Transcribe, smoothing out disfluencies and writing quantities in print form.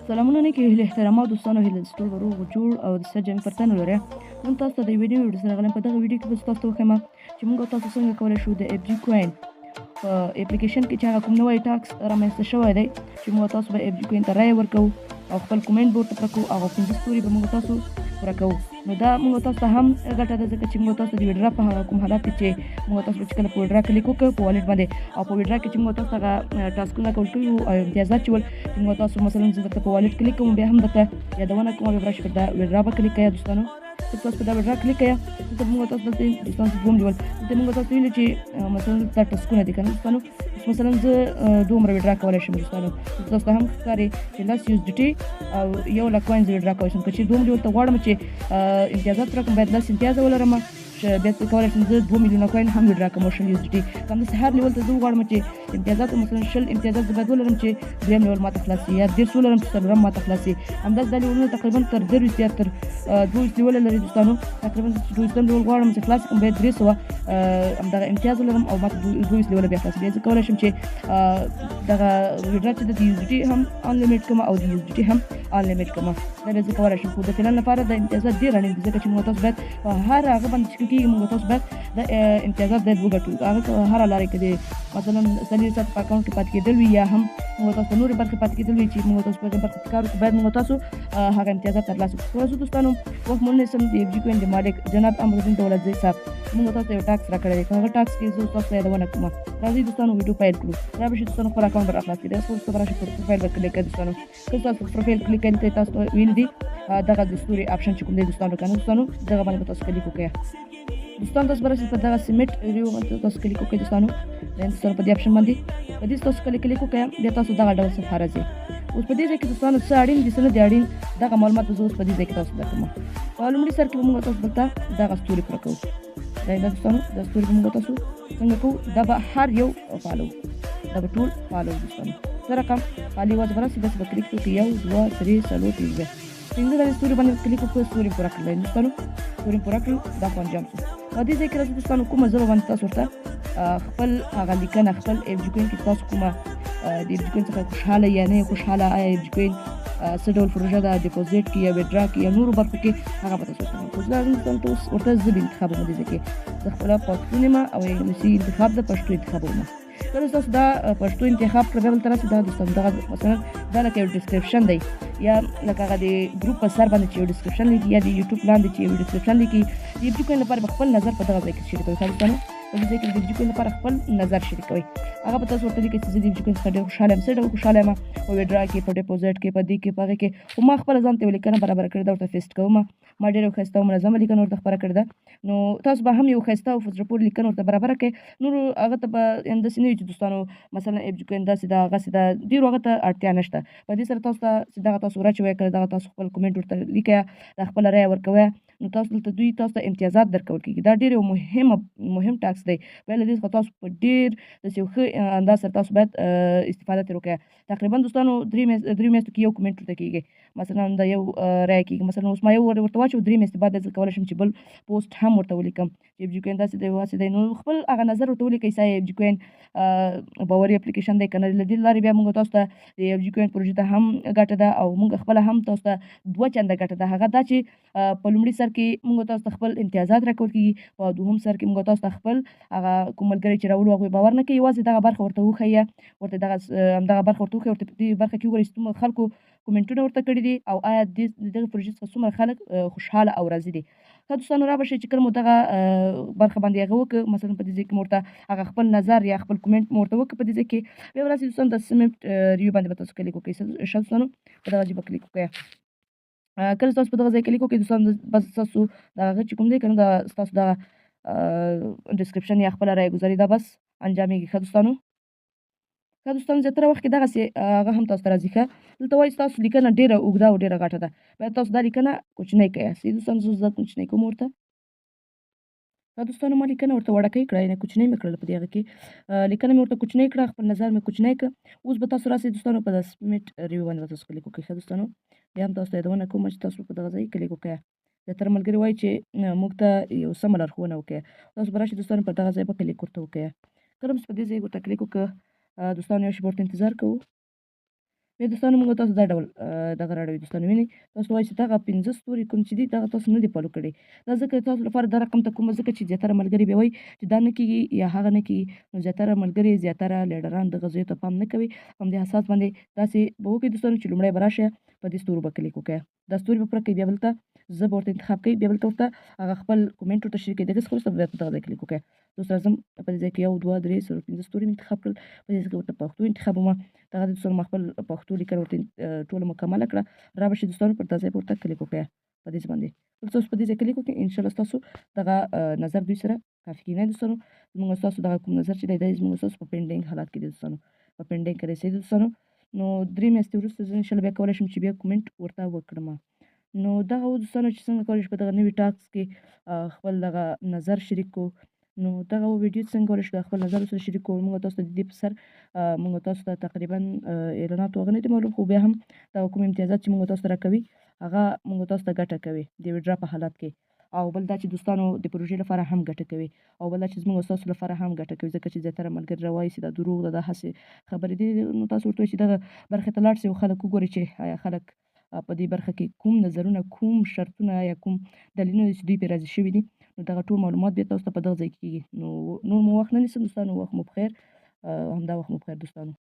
سلامونه نیکې هیلې احترامات دوستانو، هیله ده ټول به روغ جوړ او د صحت جامې پر تن ولرئ. نن تاسو ته د یوې نوې ویډیو سره راغلم. په دغه ویډیو کې به زه تاسو ته وښیم چې موږ تاسو څنګه کولی شو د اف جي کوین په اپلیکیشن کې چې هغه کوم نوی ټاکس رامنځته شوی دی چې موږ تاسو به اف جي کوین ته رایه ورکوو او خپل کومنټ به ورته پوره کوو، هغه 5 ستوري به موږ تاسو پوره کوو. نو دا موږ تاسو ته هم ګټه ده، ځکه چې موږ تاسو د ویډرا په هغه کوم حالت کې چې موږ تاسو چې کله په ویډرا کلیک وکړو په والټ باندې او په ویډرا کې چې موږ تاسو هغه ټاسکونه کول کړي وو او امتیازات چې ول، چې موږ تاسو مثلا زه درته په والټ کلیک کوم، بیا هم درته یادونه کوم، بیا راشي په دا ویډرا به کلیک کوئ دوستانو. تاسو په دا ویډرا کلیک کوئ، دلته موږ تاسو دلته دوستانو دوم لیول، دلته موږ تاسو ویل چې مثلا دا ټاسکونه دي که نه دوستانو. اوس مثلا زه دومره ویډرا کولی شم دوستانو، تاسو ته هم ښکاري چې 10 یو ډي ټي او 1 لک کوین زه ویډرا کولی شم. که چېرې دوم لیول ته غواړم چې امتیازات راکړم، باید 10 امتیازه ولرم، بیا کولی شم زه 2 میلیونه کوین هم ویډرا کوم او 20 یو ډي ټي. که همداسې هر لیول ته زه وغواړم چې امتیازات مثلا 20 امتیازات زه باید ولرم چې دویم لیول ماته خلاص شي، یا 30 ولرم چې څلورم ماته خلاص شي. همداسې دا لیولونه تقریبا تر 23 یا تر 22 لیوله لري دوستانو. تقریبا چې 22 لیول غواړم چې خلاص کړم، باید 300 همدغه امتیاز ولرم او ماته 22 لیوله بیا خلاص. بیا زه کولی شم چې دغه ویډرا چې د یو ډي ټي هم انلیمیټ کړم او د یو ډي ټي هم انلیمیټ کړم، دا بیا زه کولی شم. خو د فعلن لپاره د امتیازات ډېر اړین دي، ځکه چې موږ تاسو باید په هر هغه باندې چې کېږي موږ تاسو باید د امتیازات باید وګټو. هغه هره لارې کې دی، مثلا 4 ساعت په اکاونټ کې پاتې کېدل وي، یا هم موږ تاسو نورې برخې پاتې کېدل وي چې موږ تاسو په هغې برخه کې کار وکړو، باید موږ تاسو هغه امتیازات ترلاسه کړو. راځو دوستانو، وخت مو نه نیسم. د اف جي کوین د مالک جناب امرالدین دولتزی صاحب موږ تاسو ته یو ټاکس راکړی دی، په هغه ټاکس کې زه تاسو ته یادونه کوم. راځئ دوستانو ویډیو پیل کړو. را به شي دوستانو، خپل اکاونټ به راخلاص کړئ، وروسته به راشي پر پروفایل به کلیک کړئ دوستانو. که تاسو پر پروفایل کلیک کړئ، تاسو ته ویلي دي دغه د ستوري آپشن چې کوم دی دوستانو که نه دوستانو، دغه باندې به تاسو کلیک وکړئ دوستان. تاسو به راشئ په دغه سیمټ ریو باندې تاسو کلیک وکړئ دوستانو. دوستانو په دې آپشن باندې په دې تاسو کله کلیک وکړئ، بیا تاسو دغه ډول صفحه راځي. اوس په دې ځای کې دوستانو څه اړین دي څه نه دي اړین، دغه معلومات به زه اوس په دې ځای کې تاسو درکړم. په لومړي سر کې به موږ تاسو دلته دغه ستوري پوره کوو. دا دوستانو دا ستوري به موږ تاسو څنګه کوو، دا به هر یو فعالوو، دا به ټول فعالوو دوستانو. څه رقم خالي واز به راسي، داسې به کلیک وکړو، 1 2 3 4 5 5 دانې ستوري باندې کلیک وکړو، ستوري پوره کړل دوستانو، ستوري پوره کړل، دا خو انجام شو. په دې ځای کې راځو دوستانو، کومه ژبه باندې تاسو ورته خپل هغه لیکنه خپل اف جي کوین کې تاسو کومه د اف جي کوین څخه خوشحاله یا نه خوشحاله، آیا اف جي کوین څه ډول پروژه ده، ډیپوزیټ کې یا ویډرا کې یا نورو برخو کې، هغه به تاسو ورته خو زه دوستانو ته اوس ورته ژبې انتخابوم. دې ځای کې زه خپله پښتون یم او انګلیسي انتخاب ده، پښتو انتخابوم. کله تاسو دا پښتو انتخاب کړه، بیا دلته راسي دا دوستانو دغه مثلا دا لکه یو ډسکرپشن دی، یا لکه هغه د ګروپ په سر باندې چې یو ډسکرپشن لیکي، یا د یوټیوب لاندې چې یو ډسکرپشن لیکي. د اف جي کوین لپاره به خپل نظر په دغه ځای کې شریکوي. دوستانو په دې ځای کې د اف جي کوین لپاره خپل نظر شریکوي، هغه به تاسو ورته لیکئ چې زه د اف جي کوین څخه ډېر خوشحاله یم. څه ډول خوشحاله یم؟ په ویډرا کې، په ډیپوزیټ کې، په دې کې، په هغې کې. خو ما خپله ځان ته یوه لیکنه برابره کړې ده، ورته فیسټ کوم. ما ډېره یو ښایسته او منظمه لیکنه ورته خپره کړې ده، نو تاسو به هم یو ښایسته او په زړه پورې لیکنه ورته برابره کړئ. نورو هغه ته به یعنې داسې نه وي چې دوستانو مثلا اف جي کوین داسې ده هغسې ده، ډېرو هغه ته اړتیا نشته. په دې سره تاسو ته چې دغه تاسو وراچوئ، کله دغه تاسو خپل کومنټ ورته لیکئ، دا خپله رایه ورکوئ، نو تاسو دلته دوی تاسو ته امتیازات درکول کېږي. دا ډېر یو مهم ټاکس دی، باید له دې څخه تاسو په ډېر داسې یو ښه انداز سره تاسو باید استفاده ترې وکړئ. تقریبا دوستانو درې میاشتو کې یو کومنټ ورته کېږي، مثلا دا یو رایه کېږي. مثلا اوس ما یو ورته واچو، 3 میاشتې بعد زه کولی شم چې بل پوسټ هم ورته ولیکم چې اف جي کوین داسې دی هسې دی. نو خپل هغه نظر ورته ولیکئ چې اف جي کوین باوري اپلیکیشن دی که نه. له دې لارې بیا موږ تاسو ته د اف جي کوین پروژې ته هم ګټه ده او موږ خپله هم تاسو ته 2 چنده ګټه ده. هغه دا چې په لومړي سر کې موږ تاسو ته خپل امتیازات راکول کېږي، په دوهم سر کې موږ تاسو ته خپل هغه کوم ملګری چې راوړو هغوی باور نه کوي، یوازې دغه برخه ورته وښیه، ورته دغه همدغه برخه ورته وښیه، ورته په دې برخه کې وګورئ چې څومره خلکو کومنټونه ورته کړي دي او آیا دغه پروژې څخه څومره خلک خوشحاله او راضي دي. ښه دوستانو را به شئ چې کله مو دغه برخه باندې هغه وکړ، مثلا په دې ځای کې مو ورته هغه خپل نظر یا خپل کومنټ مو ورته وکړ په دې ځای کې، بیا به راسئ دوستانو د سمټ ریویو باندې به تاسو کلیک وکړئ. ښه دوستانو په دغه ځای به کلیک وکړئ. کله تاسو په دغه ځای کلیک وکړئ دوستانو، بس ستاسو دغه چې کوم دی که نه، دا ستاسو دغه ډسکرپشن یا خپله رایه ګزاري دا بس انجامېږي. ښه دوستانو، ښه دوستانو زیاتره وخت کې دغسې هغه هم تاسو ته راځي. ښه دلته وایي ستاسو لیکنه ډېره اوږده او ډېره غټه ده، باید تاسو دا لیکنه کوچنۍ کړئ. صحیح دوستانو، زه دا کوچنۍ کوم ورته. ښه دوستانو ما لیکنه ورته وړوکۍ کړه، یعنې کوچنۍ مې کړله په دې هغه کې لیکنه مې ورته کوچنۍ کړه، خپل نظر مې کوچنی کړ. اوس به تاسو راسئ دوستانو په دا سمټ ریویو باندې به تاسو کلیک وکړئ. ښه دوستانو بیا هم تاسو ته یادونه کوم چې تاسو په دغه ځای کلیک وکړئ. زیاتره ملګري وایي چې موږ ته یو سمه لارښوونه وکړئ. تاسو به راشئ دوستانو پر دغه ځای به کلیک ورته وکړئ. کله چې په دې ځای ورته کلیک وکړ دوستانو یو شېبه ورته انتظار کوو. بیا دوستانو موږ تاسو دا ډول دغه راړوي دوستانو. وینئ تاسو وایي چې دغه 5 ستوري کوم چې دي دغه تاسو نه دي follow کړي، دا ځکه تاسو لپاره دا رقم ته کومه، ځکه چې زیاتره ملګري بیا وایي چې دا نه کېږي یا هغه نه کېږي. نو زیاتره ملګري زیاتره لیډران دغه ځای ته پام نه کوي. همدې اساس باندې داسې به وکړئ دوستانو چې لومړی به راشه په دې ستورو به کلیک وکړئ، دا ستوري به پوره کوي، بیا بل ته زه به ورته انتخاب کوي، بیا بل ته ورته هغه خپل comment ورته شریک کوي، دغې څخه وروسته بیا په دغه ځای کلیک وکړئ. دوست راځم په دې ځای کې 1 2 3 4 5 ستوري مې انتخاب کړل، په دې ځای کې ورته پښتو انتخابوم. دغه دوستانو ما خپل پښتو لیکنه ورته ټوله مکمله کړه. را به شي دوستانو پر دغه ځای به ورته کلیک وکړئ په دې ځای باندې. تاسو په دې ځای کلیک وکړئ، انشاءالله ستاسو دغه نظر دوی سره کافي کېږي. نه دوستانو زموږ ستاسو دغه کوم نظر چې دی دا زموږ ستاسو په pending حالت کې دی دوستانو، په pending کې دی دوستانو. نو 3 میاشتې وروسته زه انشاءالله بیا کولی شم چې بیا comment ورته وکړم. نو دغه و دوستانو چې څنګه کولی شو په دغه نوي task کې خپل دغه نظر شریک کړو. نو دغه و ویډیو څنګه کولی شو خپل نظر سره شریک کړو. موږ تاسو ته د دې په سر موږ تاسو ته تقریبا اعلانات هغه نه دي معلوم، خو بیا هم دغه کوم امتیازات چې موږ تاسو ته راکوي هغه موږ تاسو ته ګټه کوي د withdraw په حالت کې، او بل دا چې دوستانو د پروژې لپاره هم ګټه کوي، او بل دا چې زموږ ستاسو لپاره هم ګټه کوي، ځکه چې زیاتره ملګري راوایي چې دا دروغ ده، دا هسې خبرې دي. نو تاسو ورته وایئ چې دغه برخې ته لاړ شئ او خلک وګورئ چې آیا خلک په دې برخه کې کوم نظرونه، کوم شرطونه یا کوم دلیلونه دي چې دوی پرې راضي شوي دي. نو دغه ټول معلومات بیا تاسو ته په دغه ځای کې کېږي. نو نور مو وخت نه نیسم دوستانو، وخت مو په خیر، همدا وخت مو په خیر دوستانو.